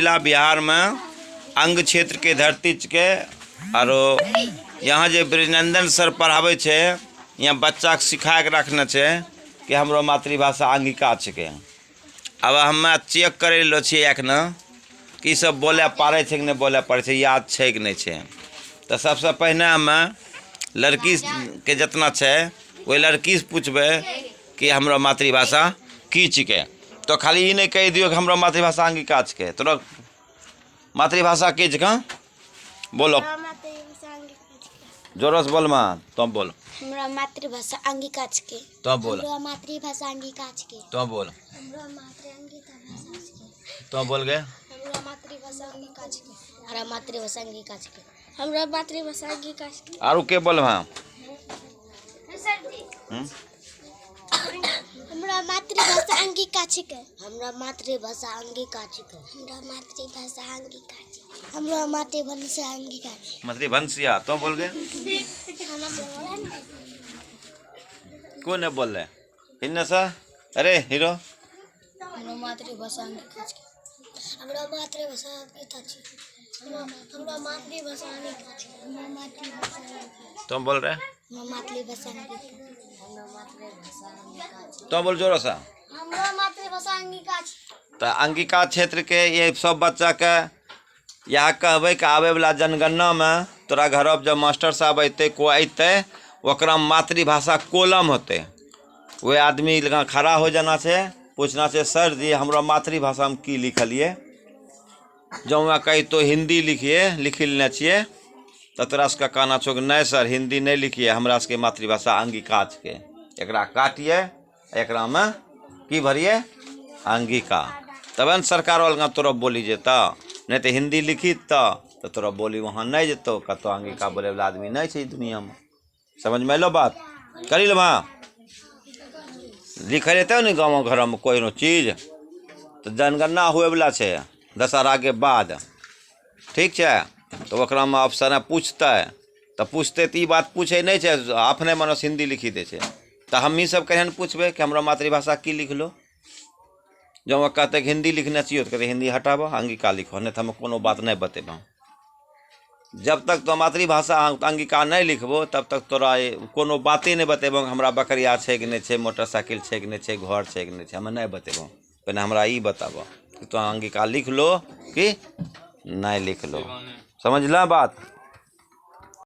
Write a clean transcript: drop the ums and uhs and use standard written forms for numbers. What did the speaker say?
जिला बिहार में अंग क्षेत्र के धरती के आरो यहाँ जे बृजनंदन सर पढ़ावे छै, यहाँ बच्चा के सिखा के रखने छै कि हमरो मातृभाषा अंगिका छके। अब हमे चेक करे लो छियै एखना कि सब बोले पारे छै कि नहीं बोले पारे छै, याद छै कि नहीं छै। तो सबसे पहले हमे लड़की के जितना छै वही लड़की से पूछबे कि हमरो मातृभाषा की छिके। तो खाली ई नहीं कह दियो कि हमरो मातृभाषा अंगिका छिके। तोरा मातृभाषा की छिके? बोलो। हमरा मातृभाषा अंगिका छिके। जोर से बोल माँ, तुम बोल। हमरा मातृभाषा अंगिका छिके। तुम बोल। हमरा मातृभाषा अंगिका छिके। तुम बोल। हमरा मातृ अंगिका भाषा छिके। तुम बोल गए। हमरा मातृभाषा अंगिका छिके। हमरा मातृभाषा अंगिका छिके। हमरा मातृभाषा अंगिका छिके। आरू के बोल माँ? हमरा मातृभाषा अंगिका छिके। हमरा मातृभाषा अंगिका छिके। हमरा मातृभाषा अंगिका छिके। हमरा मातृभाषा अंगिका छिके। मातृभाषा तुम बोल गए। कौन है बोल रहे? हिन्ना सा? अरे हीरो। हमरा मातृभाषा अंगिका छिके। हमरा मातृभाषा अंगिका छिके। हमरा मातृभाषा अंगिका छिके। हमरा मातृभाषा अंगिका। तुम बोल रहे? हमरा मातृभाषा अंगिका। हमरा मातृभाषा अंगिका छिके। तुम बोल जोर सा। हमरा मातृभाषा अंगिका छिके। तो अंगिका क्षेत्र के ये सब बच्चा के यहाँ कहबै कि आवे वाला जनगणना में तोरा घर पर जब मास्टर साहब अयतै, कोई अयतै, ओकरा मातृभाषा कोलम होतै। वह आदमी लग खड़ा हो जाना छै, पूछना छै सर जी हमरा मातृभाषा में की लिखलिए। जब वहाँ कही तो हिंदी लिखिए, लिखी लेने छियै, तो तोरा सबके कहना छौ कि नहीं सर हिंदी नहीं लिखिए, हमरा सबके मातृभाषा अंगिका छिकै, एकरा काटिए, एकरा में की भरिए अंगिका, तब ने सरकार वाला तोरा बोली जेता, नहीं तो हिंदी लिखी तो तोरा बोली वहाँ नहीं जेतो, कतौ अंगिका बोले वाला आदमी नहीं छै दुनिया में। समझ में अलो बात? करी ले वहाँ लिखल जेतै ने गाँव घर में कोई नो चीज, तो जनगणना हुए वाला छै दशहरा के बाद, ठीक छै? तो ओकरा में अफसर पूछतै, तो पूछतै तो ई बात पूछे नहीं छै, अपने मन से हिंदी लिखी दै छै। तो हम ही सब कहिया ने पूछबै कि हमरा मातृभाषा की लिखलो। जब वह कहते कि हिंदी लिखने चाहिए तो कहते हिंदी हटाबो अंगिका लिखो, नहीं तो हम कोनो बात नहीं बतेबो। जब तक तो मातृभाषा अंगिका नहीं लिखबो तब तक तोरा कोनो बाते नहीं बतेबो कि हमरा बकरिया छै कि नहीं छै, मोटरसाइकिल छै कि नहीं छै, घर छै कि नहीं छै, हमें नहीं बतेबो। पहले हमरा ई बताबो कि तो अंगिका लिख लो कि नहीं लिख लो। समझ ला बात?